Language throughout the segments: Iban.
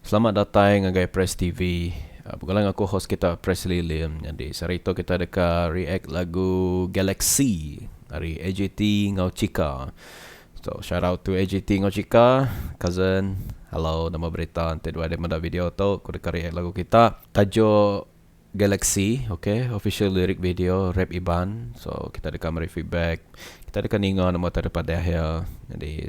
Selamat datai ngagai Press TV. Begulai enggau aku host kita Presley Lim. Nyadi sehari tu kita deka react lagu Galaxy ari AJT enggau Chika. So shout out to AJT enggau Chika, cousin. Hello, nama berita enti duai dek meda video tu, aku deka react lagu kita. Tajuk Galaxy, ok, official lyric video rap Iban. So kita deka meri feedback, kita deka ninga nama utai daripada iya. Nyadi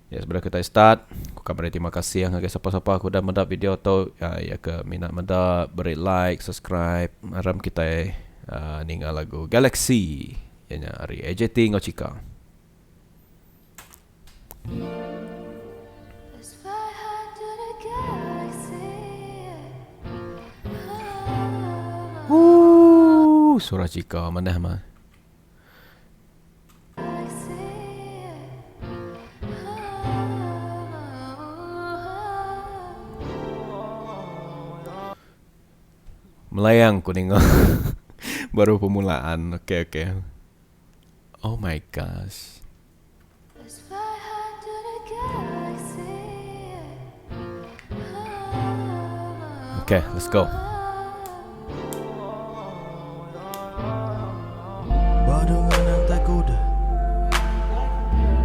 ya sebedau kitai start, aku ka meri terima kasih ngagai sapa-sapa ke udah meda video tu iya ke minat meda beri like, subscribe aram kitai uhh ninga lagu Galaxy iya nya ari AJT enggau Chika. Ooh surah chika manah mah. Melayang ku ninga baru permulaan okey okey. Oh my gosh. Okay, let's go.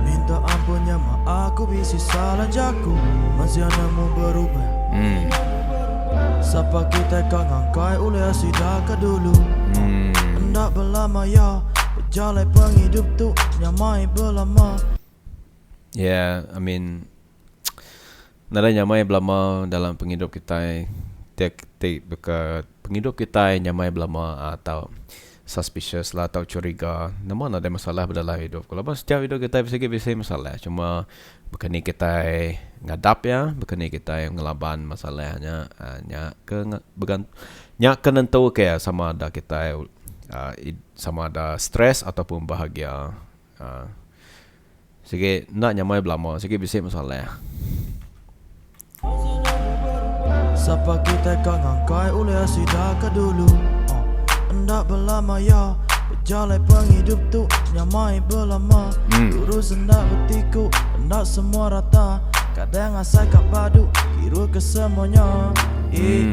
Minta ampun nya ma aku bisi salah jaku Masih nemu berubah Hmm. Sapa kitai ka ngangkai ulih sida ka dulu Hmm. Enda belama ya Pejalai pengidup tu nyamai belama. Yeah, I mean nadai nyamai belama dalam pengidup kitai ti ti baka pengidup kitai nyamai belama atau suspicious lah atau curiga nama nadai masalah ba dalam hidup ku laban setiap hidup kitai sigi bisi masalah cuma baka ni kitai ngadap iya baka ni kitai ngelaban masalah nya uhh nya ke began nya ke nentu ke iya sama ada kitai uhh sama ada stress ataupun bahagia uhh sigi enda nyamai belama sigi bisi masalah. Sapa kitai ka ngangkai ulih sida ka dulu Enda belama ya Pejalai pengidup tu nyamai belama Lurus enda betiku enda semua rata Kadang asai ka badu kiruh ke semua nya Ih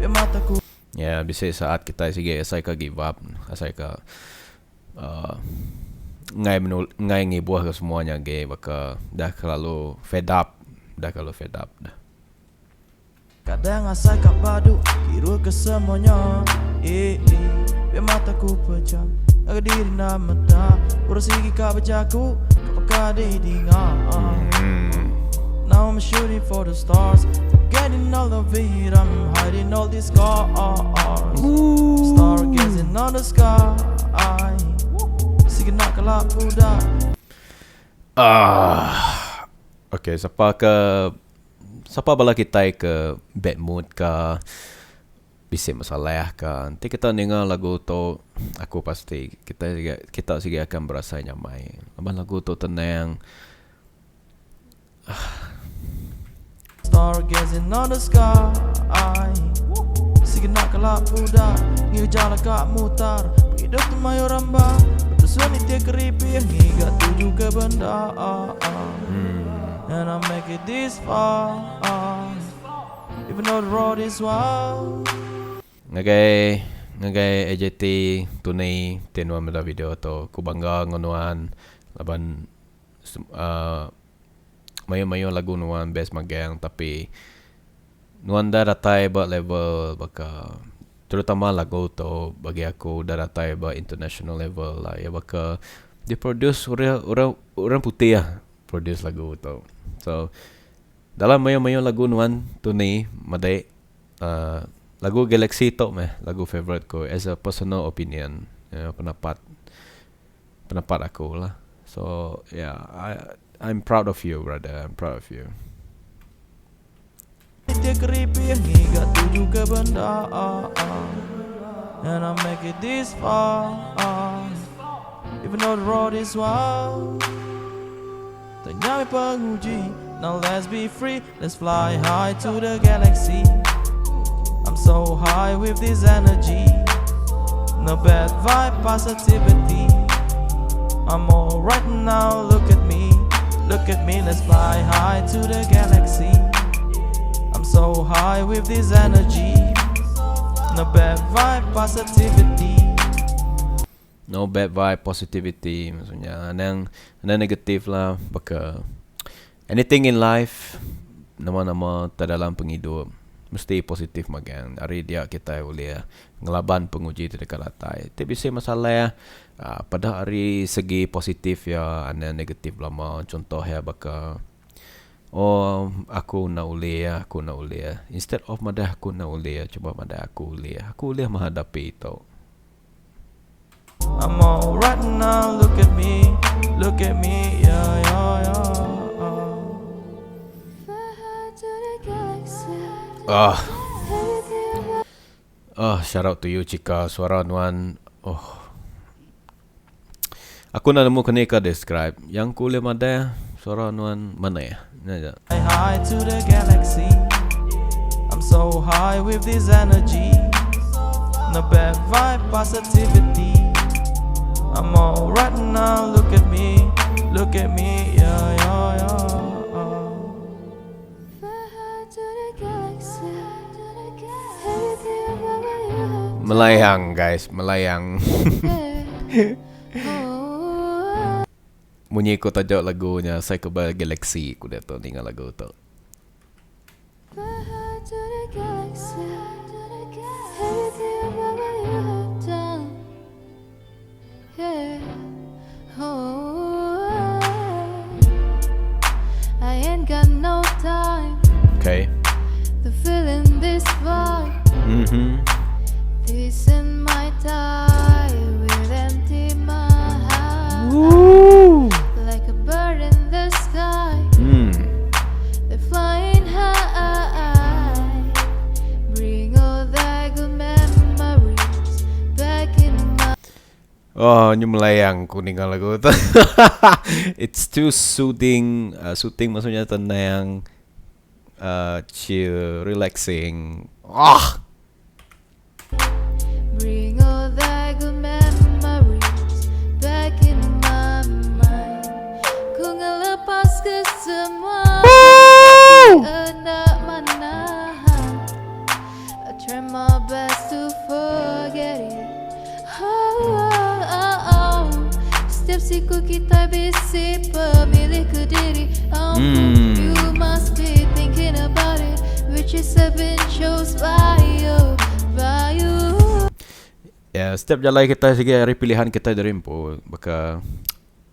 Biar mata ku Ya bisi saat kitai sigi asai ka give up asai ka uhh enggai menu enggai ngibuh ka semua nya agi baka dah kelalu fed up dah kelalu fed up dah. Kadang asai ka badu kiruh ke semua nya ii Biar mata ku pejam ngaga diri enda meda Urang sigi ka bejaku ka baka didinga Now I'm shooting for the stars Forgetting all of it I'm hiding all these scars Stargazing on the sky Sigi nak kelap budak Aah. Okay, sapa ke sapa bala kitai ke bad mood ka bisi masalah ka enti kita ninga lagu tu aku pasti kita siga kita sigi akan berasai nyamai laban lagu tu tenang. Stargazing on the sky Sigi nak kelap budak Ngiga jala ka mutar Pengidup tu mayuh ramba Betusun nitih keripih Ngiga tuju ke benda And I make it this far Even though the road is wild Ngagai ngagai AJT Tuni ti nuan meda video tu ku bangga enggau nuan laban uhh mayuh-mayuh lagu nuan best magang tapi nuan enda datai ba level baka terutama lagu tu bagi aku udah datai ba international level lah iya baka di produce orang orang orang putih ah produce lagu tu. So dalam mayuh-mayuh lagu nuan tu ni madi uhh lagu Galaxy tu meh lagu favourite ku as a personal opinion pendapat. Pendapat aku lah. So yeah I I'm proud of you brother I'm proud of you. Nitih keripih ngiga tuju ke benda And I make it this far Even though the road is wild Tanya meh penguji Now let's be free Let's fly high to the galaxy I'm so high with this energy No bad vibe positivity I'm alright now look at me Look at me let's fly high to the galaxy I'm. so high with this energy No bad vibe positivity. No bad vibe positivity maksudnya anang anang negatif lah baka anything in life nama-nama te dalam pengidup mesti positif magang ari dia kitai ulih ngelaban penguji ti deka datai ti bisi masalah uhh peda ari segi positif iya anang negatif belama contoh iya baka Oh aku enda ulih aku enda ulih instead of madah aku enda ulih cuba madah aku ulih aku ulih menghadapi tu. I'm alright now look at me look at me yeah yeah yeah. Ah. Ah shout out to you Chika suara nuan oh. Aku enda nemu keni ka describe. Yang ku ulih madah suara nuan manah. Nya aja. High to the galaxy I'm so high with this energy No bad vibe positivity I'm alright now look at me look at me yeah yeah yeah. Melayang guys, melayang. Munyi ku tajuk lagu nya asai ku ba galaxy ku diatu ninga lagu tu. Okay. Mhm. Woo. Mm. Oh, nyu melayang ku ninga lagu tu. It's too soothing, uh, soothing maksudnya tenang, uh, chill, relaxing. Ah. Bring all the good memories back in my mind. Ku ngelepas ke semua enda mana. I try my best to forget it. Oh, oh, oh, oh. Setiap siku kita bisi pemilih ke diri. Oh, Hmm. you must be thinking about it. Which is have been chose by you, by you. Ya, setiap jalai kita sigi ari pilihan kita diri empu baka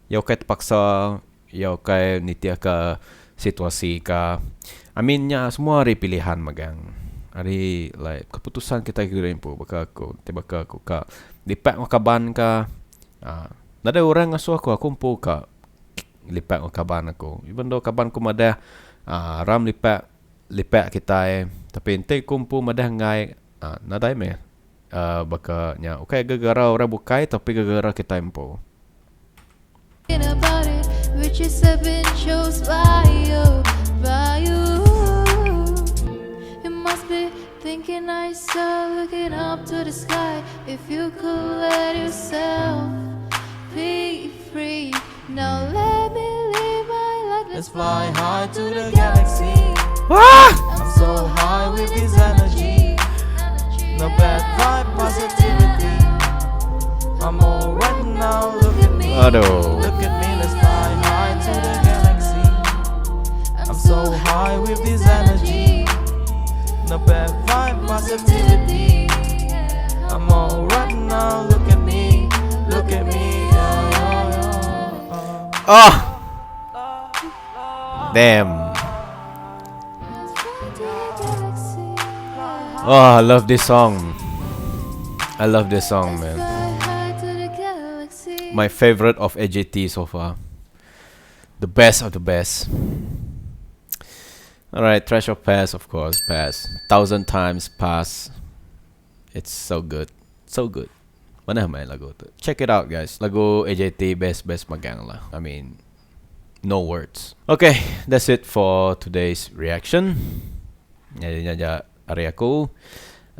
iya ukai tepaksa, iya ukai nitih ka situasi ka. I mean nya semua ari pilihan magang. Ari like keputusan kita diri empu baka aku ti baka aku ka lipat enggau kaban ka uhh nadai orang ngasuh aku, aku empu ka lipat enggau kaban aku. Even though kaban ku madah uhh ram lipat lipat kitai tapi enti ku empu madah enggai uhh nadai meh. Uhh baka nya ukai gegara orang bukai tapi gegara kitai empu. About it, which is have been chose by you, by you. You must be thinking nicer, looking up to the sky. If you could let yourself be free. Now let me live my life. Let's fly high to the galaxy. Ah! I'm so high with this energy. No bad vibe, positivity. I'm alright now, look at me. Aduh. Look at me, let's fly high to the galaxy. I'm so high with this energy. No bad vibe, positivity. I'm alright now, look at me. Look at me. Yeah, yeah, yeah. Oh! Damn. Oh, I love this song. I love this song, man. My favorite of AJT so far. The best of the best. Alright, trash or pass, of course, pass. 1000 times pass. It's so good. So good. Mana main lagu tu? Check it out, guys. Lagu AJT best best magang lah. I mean, no words. Okay, that's it for today's reaction. Nya nya ari aku.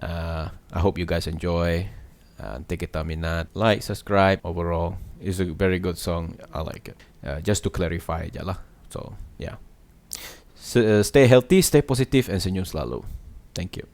I hope you guys enjoy. Enti kita minat, like, subscribe. Overall, it's a very good song. I like it. Just to clarify aja lah. So, yeah. Stay healthy, stay positive and senyum selalu. Thank you.